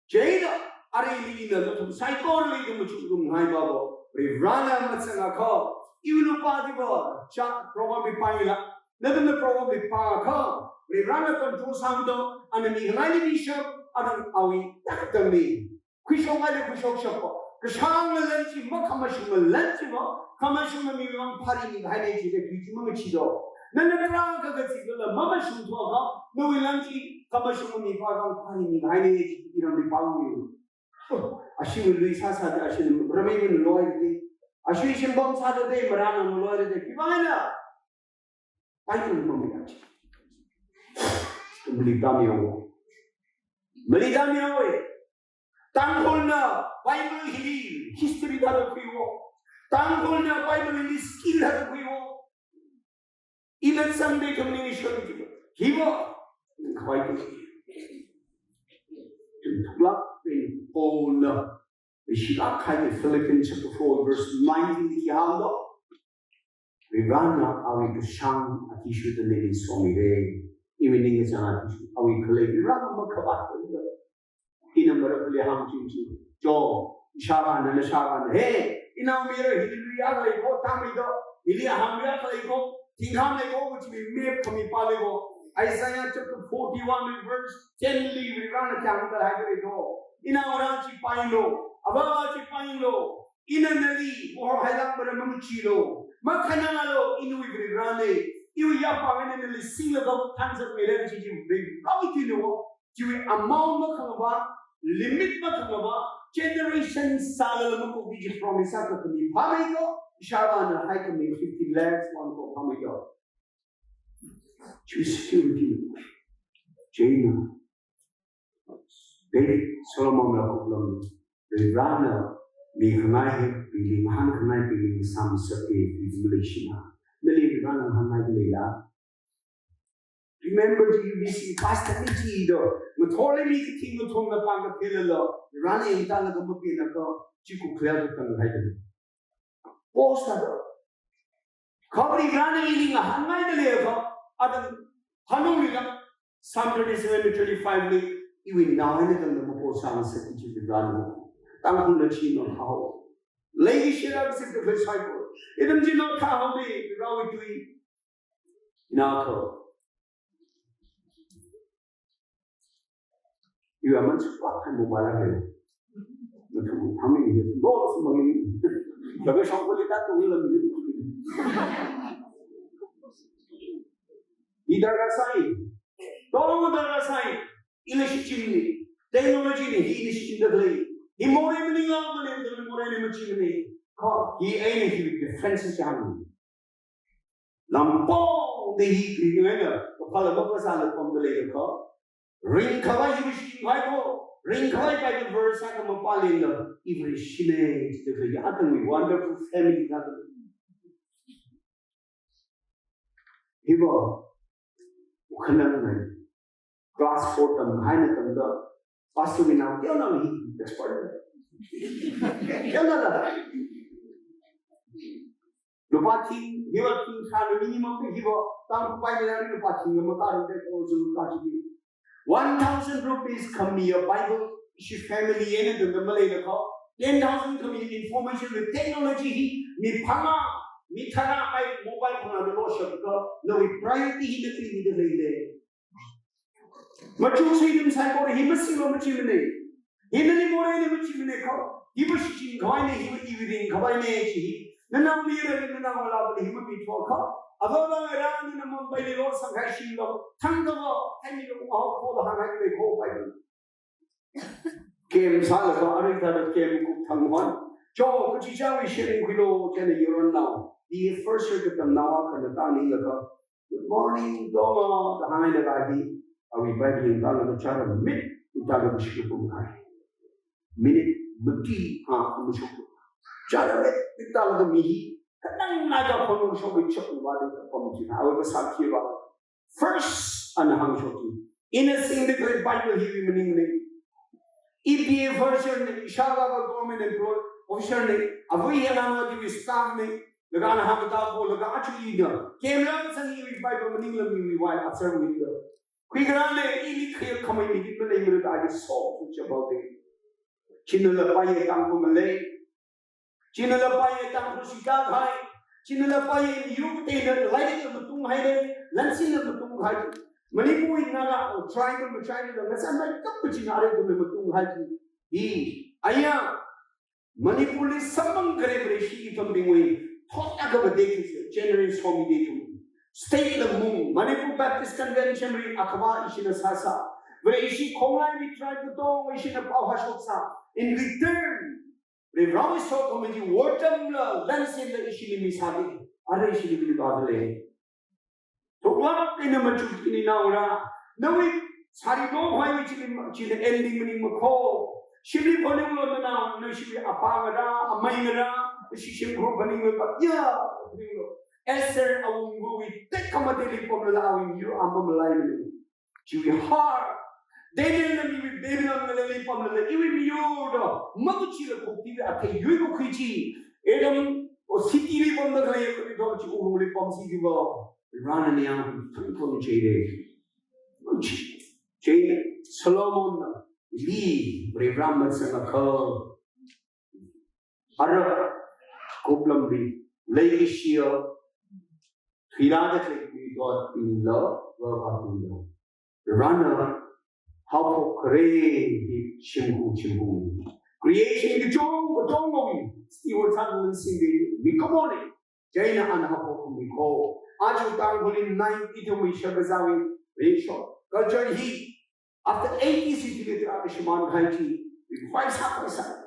Chieina, aruili ina nathum saikorali ithum machukngai baba. Varivarana mazangakha, iwui lupā diva, cha program mi paila. Nathumna program mi pākha, Varivarana control sāmida, ana mikhalaili mishap, ana awui takdamli. Khuishokngaili khuishokshapa. Kashāng malan chi ma, khamashung malan chi ma, khamashungna miwui vang phari mikahaina chida, khi chi mangacheedo. Nana tarākha kachi kala mamashung thuakha, nawui lan chi khamashungna mipā vang phari mikahaina chi iramli pāngui. Oh, ashiwui lui sāsāda, ashiwui rameiwui loiradi. Ashiwui shimbom sāda de, marāna loiradi. Khiwuivang eina? Bible mamaya chi. Mali tamyao. Mali tamyao e. Tangkhulna Bible hili history thāda khuiwo. Tangkhulna Bible hili skill thāda khuiwo. Ina zangda khamni ni shon ki. Hiwa. Kawai ki. Lak pin Paulna. Ishilak khai Philippians chapter four verse nineteen ki hāngdo. Varivarana awui kashāng athishurda nali somira. Iwui ningkachāng athishur. Awui khalei Varivarana makhavāt khalei. Ina marākhali hāngching chi. Cho, ishāvāna, nashāvāna. He, inaomayara hili luiya khalei kho, tamida. Hili hāngya khalei kho, thingkham lei kho, kachi map khami pālei kho. Isaiah chapter forty-one and verse ten li Varivarana kayāng kala haikhalei kho. Inaongarā chi pailo, avāvā chi pailo. Ina nali, mohailak mara mamachilu. Makhanangalo, iwui Varivarana. Iwui yapāngna nali singlaga thanzatmira kachi chi Varivarawui tuina. Chiwui amount makhangava, limit makhangava, generation sālala makoki chi promise sākha khami phāmeiko, ishāvāna haikhami fifty lakhs one ko phāmeiko. Chiwui security. Chieina. David, Solomon la kuplam. Varivarana mikhangai hi, pili mahānkhangai, pili masam sake, pili Malaysia na. Nali Varivarana mahāngngai leila. Remember the U B C pastor ni chi do. Ngathorli mi kathing ngathorna pāngkaphelala. Rana yangtalaga mapinako. Chi kukhlel do tanghaida. Post do. Kha Varivarana ili ngahānngaida leikha. Atam hanungli la. Psalm twenty-seven to twenty-five li. Iwui nao eina tangda mapost sāngasaki chi Varivarana. Tangkhulna chi no hao. Leikashi la kasik the first cycle. Itam chi no thāhaoda Varivarawui tui. Nako. You are much what kind of mobile are you? How many years? Lots of money. Laga shongfali ta tu la. Hi darkar sai. Tong darkar sai. Ila shichinni. Technology ni hi ni shichinda lei. Hi morei maningla maleimada morei ni machimane. Kha hi eina hi differences yang. Lampong de hi kri ngaina, kapala mapasāla pamda leilakha. Ringkhavai hi shichinhai ko, ringkhavai Bible verse akha mapālila, iva rishine, chida kha ya tangwui wonderful family na. Hiva, ukhanang nai. Class four tamhaina tangda, pastor wui nao teonao hi expert. Teonaola. Lupā thing, hiva thing sāna minimum te hiva, Tangkhul Bible li lupā thing makarang te ko zulu ka chi. One thousand rupees khamiya Bible, ishi family eina tangda maleilakha. Ten thousand khamiya information with technology hi, mi phangā, mi tharā pai mobile phangāda loshapkha, nawui priority hi na kri mida leile. Machuk sui dum sai kore hi masilo machimane. Hi nali morei ni machimane kha. Hiva shichinkhavaine, hiva iva ringkhavaine chi. Nanao mira, nanao malabali hi mamithuakha. Avāva ngarāna Mumbai li lo sangkhai shimlo. Thangkava, thaimilo ngahao khoda hānghai kho pai. Game sālaga, arui thāda game kup thang hon. Cho, kachichāwui sharing khuilo, chieina yaron nao. Hi first year katamnao akhana tāninglaga. Good morning, Doma, da hānglaga hi, awui Bible ringkālaga chara mit, ringkālaga shikapum khai. Minute mati ha, mashok. Chara mit, ringkālaga mi hi, kanang na ka kono shok, chok wa de ka pam chi, awui kasā khi wa. First, ana hāngshok chi. Ina singda khalei Bible hiwui maningne. E P F officer ne, ishāvā government employee officer ne, avui yana na di staff ne, laga ana hāngda kho, laga achu ina. Camera sāni iwui Bible maningla miwui wai atsar wui da. Khuikarā ne, ili khaya khamei mi di maleimara da, I saw, which about it. Chinala paiya Tangkhul malei. Chinala paiya Tangkhul shikahai. Chinala paiya yur kateila lairikla matunghaile, lansinla matunghaile. Manipur ina la, tribal, tribal la, ngasānmei kappa china arui kumla matunghaile. Hi, aya, Manipur li samphang kare kare shi ithum bingwui, thot akha ba de ki general somi de ithum. State la mung, Manipur Baptist Convention li akhava ishina sāsā. Vare ishi khongnai mi tribe katong ishina pao hāshok sā. In return, Reverend Iso committee war tamla, lansinla ishili mi sāde. Arui ishili mi bādale. Thuklāk eina machuk ini naora. Nawui sari lo hoi chili, chili ending maningmakho. Shimli phaninglo nanao, na shimli apā ngarā, amei ngarā, shi shimkhur phaninglo pa, ya, phaninglo. Esther awungwui tekhamateli pamlala awui miyur amba malai maning. Chiwui heart. Daniel na miwui Babylon ngalali pamlala iwui miyur da. Makuchila khokti athei yui kukhui chi. Adam o city li pamda khalei kuri do chi urungli pamsi diva. Rana niyang thangthang chede. Chi. Chede. Solomon na. Li. Reverend Matsanga kha. Ara, kuplam bi, leikashiya, thuirāda khalei midotbingla, vāvābingla. Rana, haophok khare hi shimkhur shimkhur. Creation kachong, kachong ngawi, steward sāda singde, mi kamone, chieina ana haophok mikho. Aja Tangkhulli nine ithumwui shakazāwui, ratio. Culture hi, after eighty city li tara shimān khai chi, revive sā, revive sā.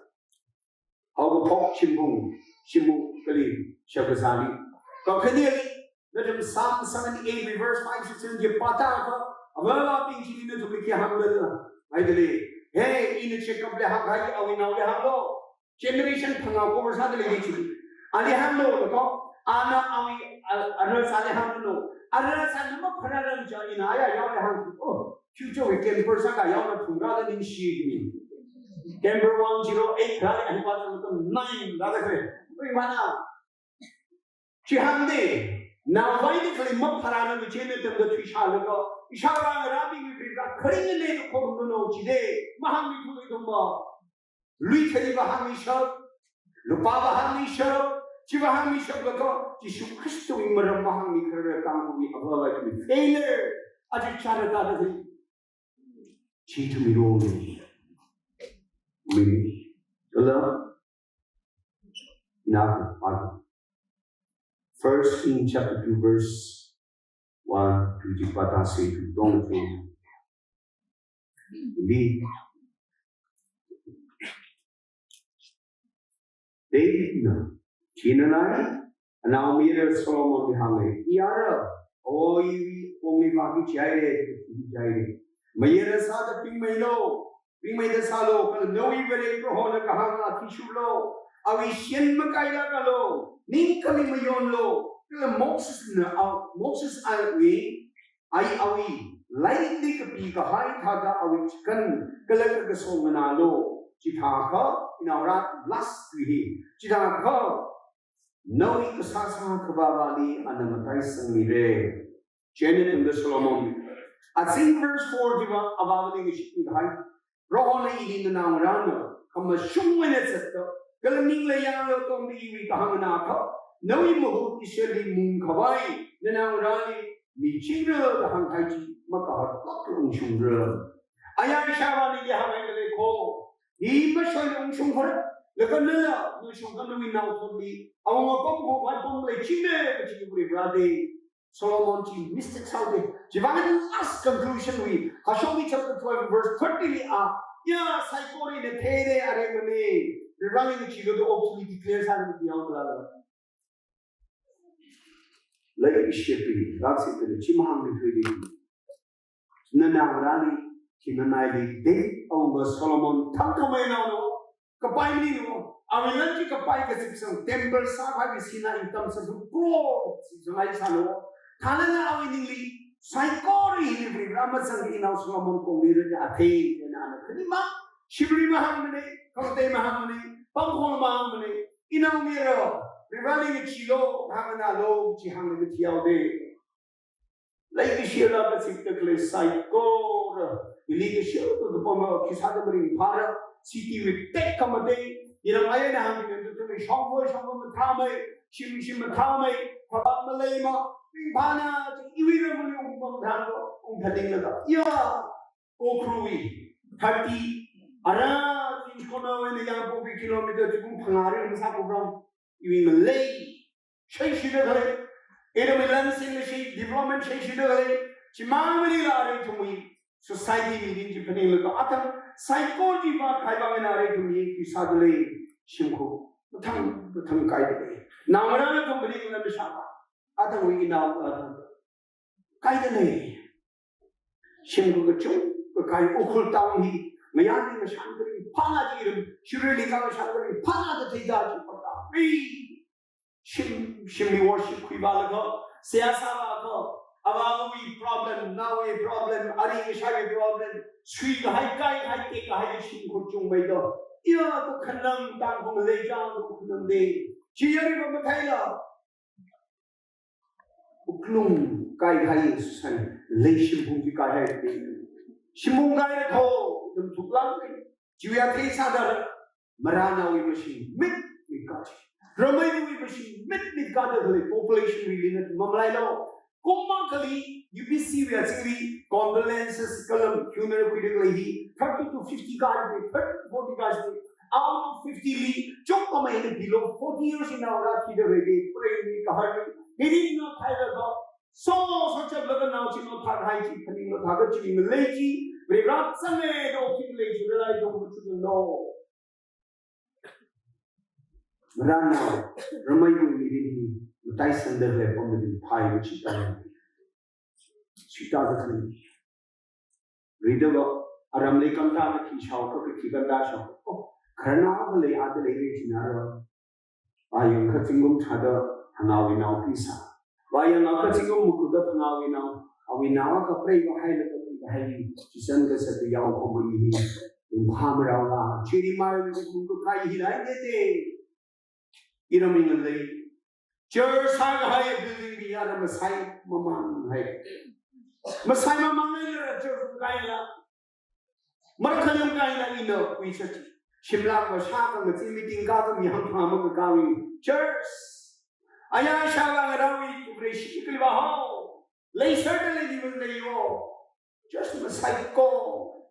Haokaphok shimkhur, shimkhur kali, shakazāli. Kakhaneli, nathum Psalm seventy-eight, verse five, six, seven, chi pāda kha, avāvābing chili nathumli khi hāngdala. Haidalei, hey, ina Jacobli hāngkahai, awui naoli hānglo. Generation phangā cover sāda lei chi. Ali hānglo, ko, ana awui, a, ara sāli hānglo. Ara sāna mapharāran cha ina aya yaoli hāng. Oh, future wui camper sākha yaona thumrāda ningshi ni. Camper one zero eight rāli, ani pa tam nine rāda khalei. Ui mana. Chi hāngde, naovaili khalei mapharāna mi chieina tamda thuishālaga, ishāvā ngarābingwui kri rā kharing ne da khorumlu no chide, mahāngmithu ithumva. Lui theiva hāngmishap, lupāva hāngmishap, chiva hāngmishaplaga, Jishu Khristawui maram mahāngmikharar kangwui avāvai kami failure, aja chara tāda hi. Chi ithumwui role ne. Win. Kala, na, First King chapter two verse One, two, three, pata se tu tong tu. Li. David na. China nai. Anaomayara Solomon li hānga. Iyara. Oi, ongli vaki chai re, chai re. Mayara sāda pingmei lo. Pingmeida sālo, kala nawui Vare Prohona kahāng athishurlo, awui shiyan makailākalu, ningkhami mayonlu, kala Mosesna a, Moses awui, ai awui, lairikli kapi kahai thāda awui chikān, kala kakaso nganālu, chithākha, inaora last tui hi, chithākha, nawui kasā sākhavāvali ana mataisangmira. Chieina tungda Solomon. Azing verse four chiva avāvali ngashitmi kahai. Prohona ili nanaongarāna, khamashung eina zatda, kala ningla yangla tongda iwui kahāng nganākha, nawui mahut Israelli mungkhavai, nanaongarāli michingra da hāngkahai chi, makahatlākla ungshungra. Aya ishāvāli hānghaida lei ko, hi mashoila ungshungkhuira, laga nala, ungshungkha nawui naothotli, awunga pamkhavai pam leichingra, kachi Vareli. Solomon chi mistake sāhaoda. Chiwui vang last conclusion wui. Kashok mi chapter twelve verse thirty li a. Ya, saikora ina theida aremana. Vareli ngacheeluda okathuili declare sāda dihaoda lala. Leikashiya, raksik tani chi mahāngda thuida. Nanaongarāli, china naili, David awunga Solomon thangkhamei naona. Kapai maningmana, awui lan chi kapai kazipsang, temple sākahai Sinai tamsāda crore kazipsang ai sāna. Khalala awui ningli, saikora hili Vare mazangda inao Solomon kongli rida athei, ina ana khanima, shimli mahāngmana, khangatei mahāngmana, pangkhong mahāngmana, inaomayara, Vareli ngacheelu, hāngnālu, chi hānglaga thihaoda. Leikashiya rākazipda khalei saikora, ili kashiya tu tu pama khisāda maringphāra, city wui tekhamatei, iram ayana hāngda tu tu shongfa shongfa mathāmei, shim shim mathāmei, khavā maleimei, ringphāna, iwui ramli ungpam thānlo, ungthaning laga. Ya, Ukhrulwui, thirty, ara, Thinchukona wui eina Yangpokpi kilometer chikung phangā ri masā program, iwui malei, shaishida khalei. Ina mi lan singlashi, development shaishida khalei. Chimang maningla arui ithumwui society meeting chi phaninglaga atam, saikora chi vākahai vang eina arui ithumwui khi sāda lei, shimkhur. Mathang, mathang kaida lei. Naongarā nathum maningla mishāpa. Atamwui inao, atam. Kaida lei. Shimkhur kachungkha kai Ukhrul town hi, ngayāli ngashan karingphāna chi iram, Shirui Lingka ngashan karingphāna da theida chi paka. Ei, shim, shimli worship khuivālaga, seihā sāvālaga, avāvawui problem, naowui problem, ari kashaiwui problem, suikahai, kaikahai, tekkahai shimkhur chungmeida. Iya, kakhanang, Tangkhul leichang, kakhanang de. Chi yari ba matheila. Wuklung kaikahai susan, lei shimphung chi kaihai. Shimphung kaihai tho, dam thuklak lei. Chiwui athei sāda, maranaowui mashing mit mit kachi. Rameiwui mashing mit mit kada khalei population wui lina mamalailo. Kum akhali U P C wui azingli condolences column funeral khuida khalei hi thirty to fifty kachi, thirty to forty kachi. Out of fifty li, chungkhamei hina below forty years eina ora thida lei de, prei mi kahar mi. Hili na thailaga, so, so chaplaga nao chi no thar hai chi, phaninglo thāga chi, ngalei chi, Vare rāzanga da okathui lei chi, rālai dong bu chu no. Maranao, rameiwui mirin hi, mataisangda lei pamda phai bu chi ta. Chi ta da khalei. Ridava, aram lei kanta khi shao ka, khi kanta shao. Oh, khararnao khalei ada lei re chinara. Vāyang kazingkum thāda, hangawui naopi sā. Vāyang kazingkum makuda hangawui nao. Awui nao kaprei vāhailaga, vāhai, chisan kasā da yao khamei hi. Ringphā maraola. Chiri mai kum kakai hi lai de de. Iram ingalei. Church sākahai building bing ara masai mamang hai. Masai mamang hai ra church kaila. Marakhalyang kaila ina kuisa chi. Shimla va shākhangatei meeting kakhami hangphā makakāwui. Church. Aya shāla ngarawui tukre shi kali vāhao. Leisāda lei nivan leiyo. Church masai ko.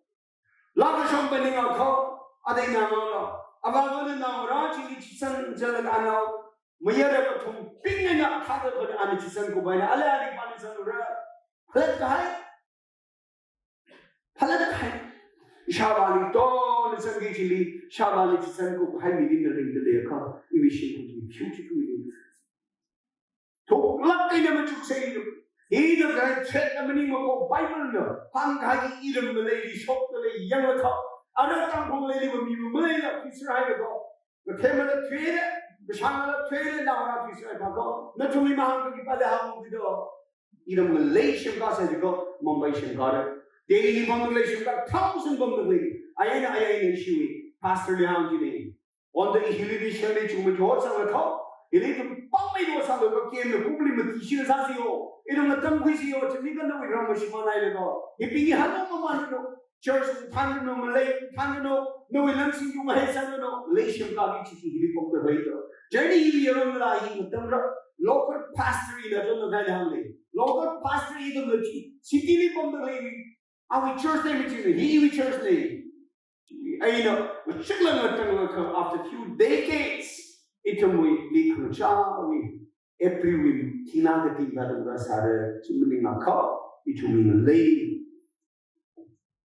Lakashong paning akha, adai nangala. Avāvana naongarā chili chisan jalan anao. Mayara kathumbing eina akhada khada ana chisan kubaina. Ala ali pali sanura. Phalat kahai. Phalat kahai. Ishāvāli tongda zangki chili, ishāvāli chi zangkahai mirinna ringda leiakha, iwui shimkhurwui future tui lei. Thuklāk eina machuksei. Hina kahai threat na maningmako, Bible na hāngkahai iram maleili shokda lei yanglakha, ara Tangkhul leili va mi maleila future hailako. Mathemala thuile, mashangala thuile, naora future hailako. Nathumli mahāngki pale hāngki do. Iram ngalei shimkhur sāsai jiko, Mumbai shimkhur. Delhi li pamda lei shimkhur, thousand pamda lei. Ayana, ayana ishiwui pastor li hāngki ne. Onda i hili mission li chungmei hotsanglaga, hili ithum pangmei hotsanglaga, kemna kupli mati shil sāsiyo. Ithumna tamkhuisiyo, chimni ka nawui ram mashimān hailako. Hibing hi hāngmamān no. Church thanranu, malei thanranu, nawui lamsing yung hai sānanu, leishim kali chichi hili pamda lei do. Journey hili yarong la hi matamra, local pastor ina tongna kaida hāngle. Local pastor ithumna chi, city li pamda lei, awui church nei machina, hiwui church nei. Eina, machukla ngatanglaga, after few decades, ithumwui li khangachāwui, April wui, thina kating katung kasāra, chi maningakha, ithumwui ngalei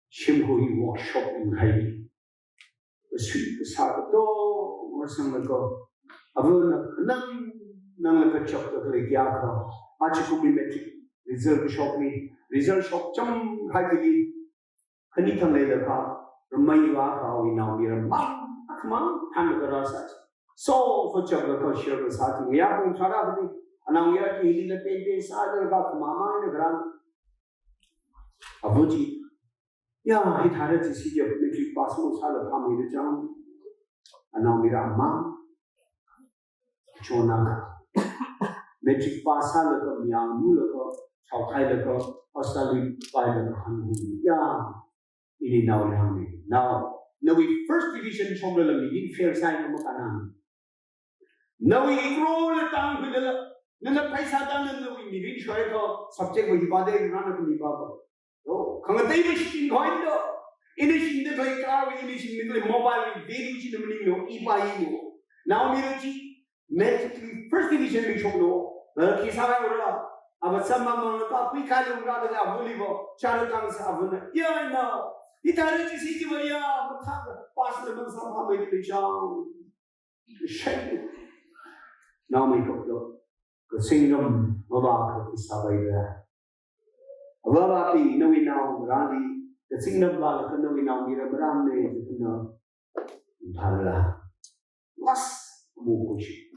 shimkhurwui workshop ngalei. Kasui kasā katonga sanglaga, avana nang, nangla kachapda khalei kayākha, aja kumi matric result kashokli, result shokcham khaili, khani thang leilakha, rameiva kha awui naomayara mang, mang, thanglaga rāsā. So, for chapter share kasā chi, ya pung chara kadi, anaomayara chi hili la pente sāda kha, mama ina kharā. Ava chi, ya, hithāda chi si jab matric pass masāla phamei da chang. Anaomayara mang. Chonakha. Matric pass sālaga, mayang nulaga, chaokhailaga, hostel li pailaga hānglu. Ya, ini naoli hāngmi. Nao, nawui first division shomlala mirin fail sāi na makānang. Nawui ikro la tangkhuilala, nana pheisā tangna nawui mirin shoiakha, subject va hiva de rana kuni va va. Oh, khangatei mashichin khaida. Ina shingda khalei car wui, ina shingda khalei mobile wui value china maninglo, iva ilo. Naomayara chi, matric li first division li shoklo. Ava khi sāra ura. Ava samma mangakha, khuikhailungra da avali va. Chara tang sā avana. Ya, ina. Hithāda chi si jiva ya, mathāda, pass la mang sāphamei da chang. Shai. Naomei kaplo. Kazingram mavākha khi sāpaira. Avāva̱bing, nawui naongarāli, kazingram vālaga nawui naomayara marāmana, na, tharla. Mas, mu kushi.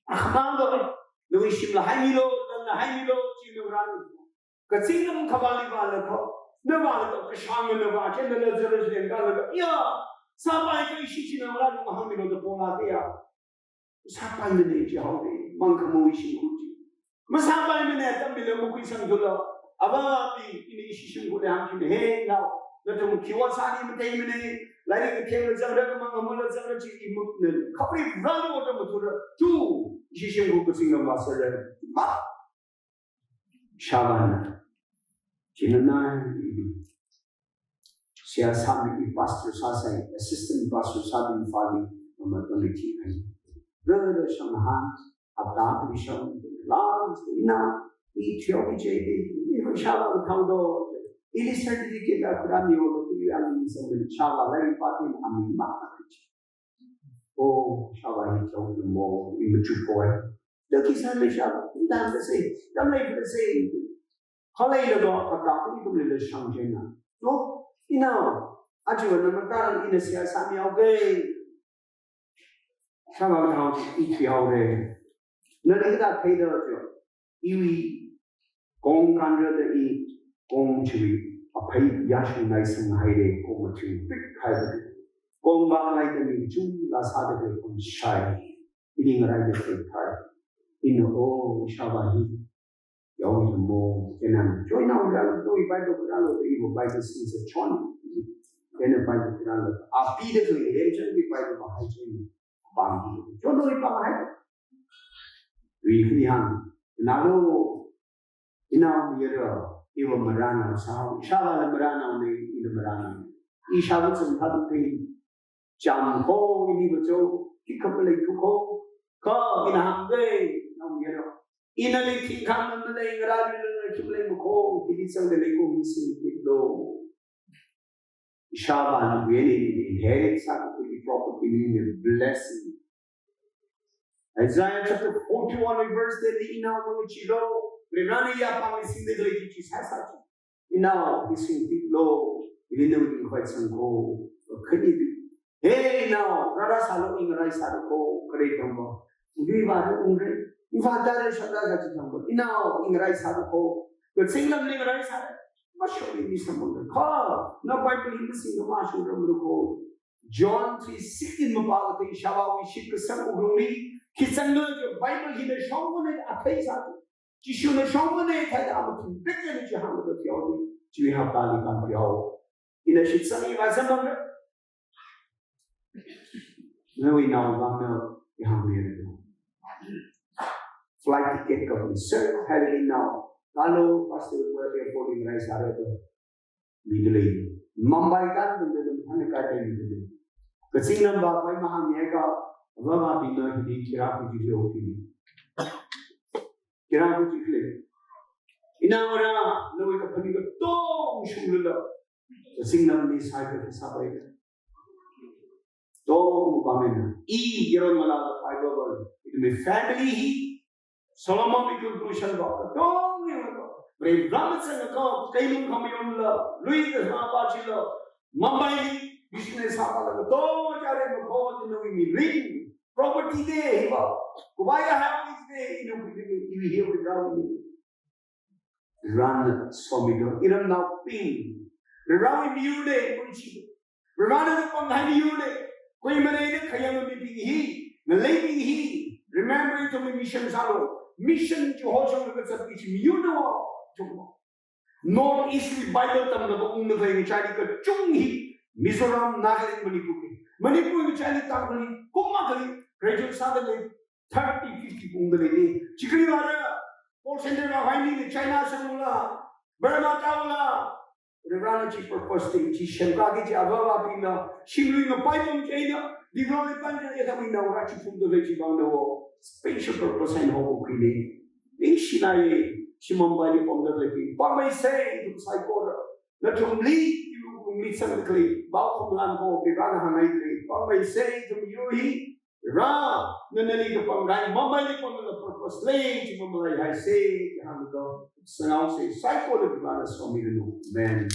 Akhamang do, nawui shimla haimilo, nangla haimilo, chi naongarāli. Kazingram khavāli vālaga, na vālaga, kashāngna vā, chieina Lazarus lenkalaga, ya, sāpai kashi chi naongarāli mahāngmilo da pola kaya. Sāpaimana jihaoda, mangkhamui shimkhur chi. Masāpaimana, tambi la mukhui sangthula. Avābing, ina ishi shimkhurli hāngchina, he nao, nathum khiwui sāli mateimana, lairik kathemla zangra, khamang khamala zangra chi imukna, khaori ralo da mathura, tu, ishi shimkhur kazingram vāsāra, ma. Ishāvāna. China nai, seihā sāmi, pastor sāsai, assistant pastor sāmi fali, mama tangli chi ai. Rara shang han, hapta kali shang, lan, ina, i theology de, i ishāvā thangdo, ili certificate la kharā mihaolu, i ang ni sa ishāvā la i pati ami ma. Oh, ishāvā hi theology mo, i machuk koi. Da khi sāmi ishāvā, i tamda sei, tamlei da sei. Khaleilaga, hapta kali ithumli la shang chieina. No, ina, aja va na mataran ina seihā sāmihaoga. Ishāvā thang i thuihaora. Nali kathā theida jo. Iwui kong kanra da i kong chiwui aphei yāshung naisang haira, kong maching pik haira. Kong vālaida mi chungla sāda khalei kong shai. Ini ngaraida khalei thai. Ina o ishāvā hi. Yaoda mo, chieina, chieina rālu, to i Bible rālu, to i Bible singsa chon. Chieina Bible rālu. Apida khalei, lemchang i Bible vāhai chieina. Bang. Chon to i vāhai. Ri khani hāng. Nalo, inaomayara, iva marānao sāhao. Ishāvāla marānaona, ina marānao. Ishāvā cham thāda khalei. Cham ko, ini va jo, khi khamalei thu ko. Kha, ina hāngga, naomayara. Ina li thingkhang malei ngarā li Chumleng makho, hili zangda leiko, hi singtitlo. Ishāvāna wui eina inherit sākakhui property wui eina blessing. Isaiah chapter forty-one verse ten li, inao mangacheelo, Varivarana yapāngli singda khalei chi sāsa chi. Inao, hi singtitlo, ili nawui khwai sangko, khani di. He inao, rāra sālo, i ngarai sāra ko, kare tangba. Ungri vāra ungre, i vātare shakra gachi tangba. Inao, i ngarai sāra ko, kazingramli ngarai sāra. Mashokli mi samphangda. Kha, na Bible hi masingda mashokramra ko. John three sixteen mapālaga, ishāvāwui shitkasang wuklungli, khi zangda Bible hina shongfana athei sā. Jishuna shongfana theida amathing pekta ni chi hāngda pheoda, chiwui haptali kam pheo. Ina shitsang i vāzangmang. Nawui nao vang na i hāngmira. Flight ticket kapam, sir, hili nao. Kalo, pastor, ko airport li ngarai sāra da. Midalei. Mumbai kan tungda dum hana kai kai midalei. Kazingram vākhavai mahāngmiakha, avāvābingna hili khira khuijilu hili. Khira khuijikle. Inao ra, nawui kaphaning katonga shunglala. Kazingramli saiga sāpai. Tong pamina. I yaron ngalāla Bible bal. Ithumwui family hi. Solomon wui conclusion va. Tong ni va. Bre ram sanga ko, kailung kamayonla. Lui kasā pachila. Mumbai li business sāpala. Tong jare makho nawui mirin. Property de hi va. Khavai kahai de inu khuibi, iwui hi Varivarana. Varivarana somida, iramnaobing. Varivarawui miyur de, munchi. Varivarana kapangkahai miyur de. Khuimara da khayang mibing hi, ngaleibing hi. Remember ithumwui mission sālo. Mission chi hoshong kazat chi miyurna wa, chungwa. North East li Bible tamlaga ungda khalei ngachaili kachung hi, Mizoram, Nagaland, Manipur li. Manipur ngachaili Tangkhul hi, kum akhali, graduate sāda khalei, thirty, fifty ungda khalei ni. Chikri vāra, call center vākhavai ni China sangla, Burma tāla, Varivarana chi purpose ting chi semkaki chi avāvābingna, shimlui ngapai pam china, development pan china, yathāwui naora chi phungda khalei chi vangna wo, special purpose eina hokhuine. Ningshina ye, chi Mumbai li pamda khalei, pammeisa, ithum saikora. Nathumli, iwui mitsang khalei, pao khonglan ko, Varivarana hāngngai khalei, pammeisa, ithum yur hi, Ra, nana nali kapangkahai, Mumbai li pamda purpose lei, chi mamalaihaisa, chi hāngda, sangao se, saikora Varivarana somiranu. Amen.